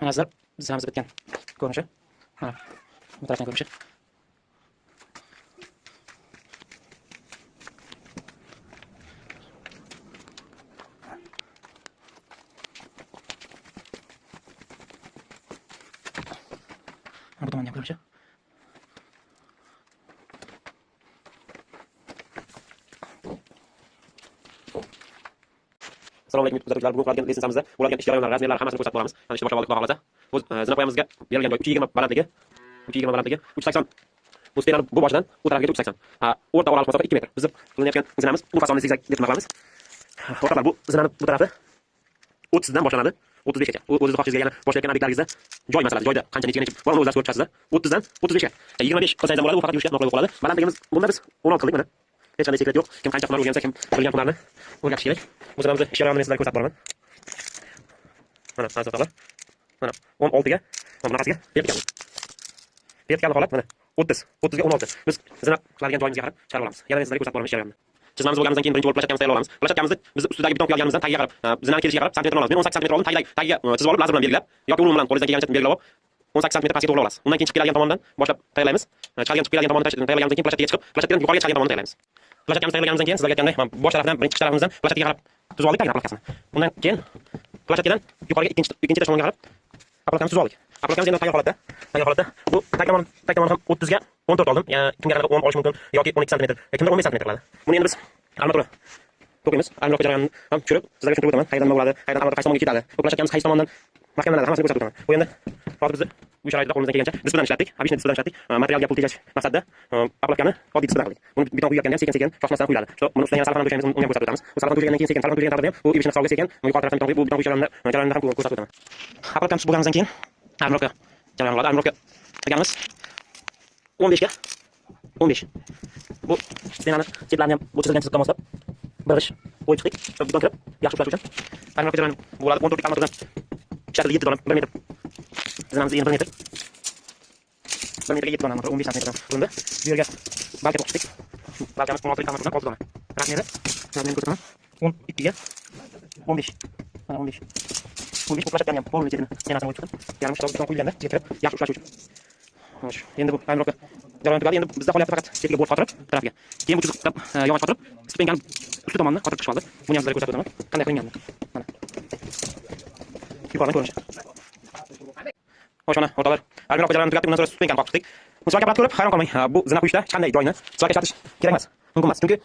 Mana azizlar, zinamiz bitgan ko'rinishi. Mana bu tarafdan ko'rinishi. Mana bu tomondan ko'rinishi. Assalomu alaykum kuzatuvchilar. Bugun qiladigan lessonimizda bo'ladigan ish jarayonlari, razmerlari hammasini ko'rsatib boramiz. Mana ishni boshlab oldik, xudo xohlasa. Bu zina poyamizga berilgan joy 3.20 balandligi, 3.20 balandligi, 3.80. Bu stenani bu boshidan u tarafgacha 3.80. O'rta oraliq masofa 2 metr. Biz qilinayotgan zinamiz u fasonni zigzag deb nima qilamiz? O'rtoqlar, bu zinani bu tarafi 30 dan boshlanadi, 35 gacha. O'zingiz xohishingizga yana boshlayotgan obyektlaringizda joy masalasi, joyda qancha nechaga necha bor, uni o'zingiz ko'rib chiqasizlar. 30 dan 35 ga. 25 qilsangiz ham bo'ladi, u faqat yurishga noqulay bo'ladi. Balandligimiz bunda biz 16 qildik mana. Hech qanday sekret yo'q. Kim qancha hunar o'rgansa, kim bilgan hunarni o'rgatish kerak. Bu zinamizni ish jarayonini sizlarga ko'rsatib boraman. Mana aziz o'rtoqlar. Mana 16 ga, mana bunaqasiga vertikal. Vertikal holat mana 30, 30 ga 16. Biz zina qiladigan joyimizga qarab chiqarib olamiz. Yana sizlarga ko'rsatib boraman ish jarayonini. Chizmamiz bo'lganimizdan keyin birinchi bo'lib plashatkamizni tayyorlab olamiz. Plashatkamizni biz ustidagi beton quyganimizdan tagiga qarab, zinani kelishiga qarab santimetrni olamiz. Men 18 santimetr oldim, tagiga chizib olib, lazer bilan belgilab yoki urun bilan qo'lingizdan kelgancha belgilab olib 18 santimetr pastga to'g'rilab olasiz. Undan keyin chiqib keladigan tomondan boshlab tayyorlaymiz. Chiqadigan chiqib keladigan tomonni tayyorlaganimizdan keyin plashatkaga chiqib, plashatkadan yuqoriga chiqadigan tomonni tayyorlaymiz. Plashatkamizni tayyorlaganimizdan keyin sizlarga aytgandek, mana bosh tarafdan, birinchi chiqish tarafimizdan plashatkaga qarab tuzib oldik tagini apalatkasini. Undan keyin plashatkadan yuqoriga ikkinchi tomonga qarab apalatkamizni tuzib oldik. Apalatkamiz endi tayyor holatda. Tayyor holatda. Bu tag tomoni ham 30 ga 14 oldim. Ya'ni kimga qanaqa 10 olish mumkin yoki 12 santimetr, kimdir 15 santimetr qiladi. Buni endi biz armatura to'qiymiz. Armatura jarayonini ham tushirib, sizlarga tushuntirib o'taman. Qayerdan nima bo'ladi, qayerdan armatura qaysi tomonga ketadi, bu plashatkamiz qaysi tomondan mahkamlanadi, hammasini ko'rsatib o'taman. Bu endi hozir bizni uy sharoitida qo'limizdan kelgancha disk bilan ishlatdik. Обычный disk bilan ishlatdik. Materialga pul tejash maqsadida apalatkani oddiy disk bilan qildik. Buni beton quyayotganda ham sekin-sekin shoshmasdan quyiladi. Shu buni ustidan yana salafan to'shaymiz, uni ham ko'rsatib o'tamiz. Bu salafan to'shagandan keyin sekin salafan to'shagan taqdirda ham bu ibishni hisobga sekin yuqori tarafdan beton quyib, bu beton quyish jarayonini ham ko'rsatib o'taman. Apalatkani tuzib bo'lganimizdan keyin armirovka jarayoni bo'ladi. Armirovka qilganimiz 15 ga 15. Bu stenani chetlarini ham bu chizilgan chiziqqa moslab bir g'ish qo'yib chiqdik. Beton kirib, yaxshi ushlash uchun. Armirovka jarayoni bo'ladi. 14 armaturadan ishlatildi 7 dona, 1 metr. Zinamiz 1 metr. 1 metrga 7 dona, 15 santimetrdan qilindi. Bu yerga balka to'qib chiqdik. Balkamiz 16 armaturadan 6 dona. Razmeri ko'rsataman. 12 ga 15. Mana 15. 15 bu plashatkani ham polni chetini stenasini qo'yib chiqdim. Yarim shu beton quyilganda chetga kirib, yaxshi ushlash uchun. Xo'sh, endi bu armirovka jarayoni tugadi. Endi bizda qolyapti faqat chetga bort qotirib, tarafiga. Keyin bu chiziqqa yog'och qotirib, stupenkani usti tomonini qotirib chiqish qoldi. Buni ham sizlarga ko'rsatib o'taman. Qanday qilinganini. Mana. Yuqoridan ko'rinishi. Xo'sh, mana o'rtoqlar, armirovka jarayonini tugatdik. Undan so'ra stupenkani qoqib chiqdik. Svarka apparat ko'rib hayron qolmang. Bu zina quyishda hech qanday joyni svarka ishlatish kerak emas. Mumkin emas. Chunki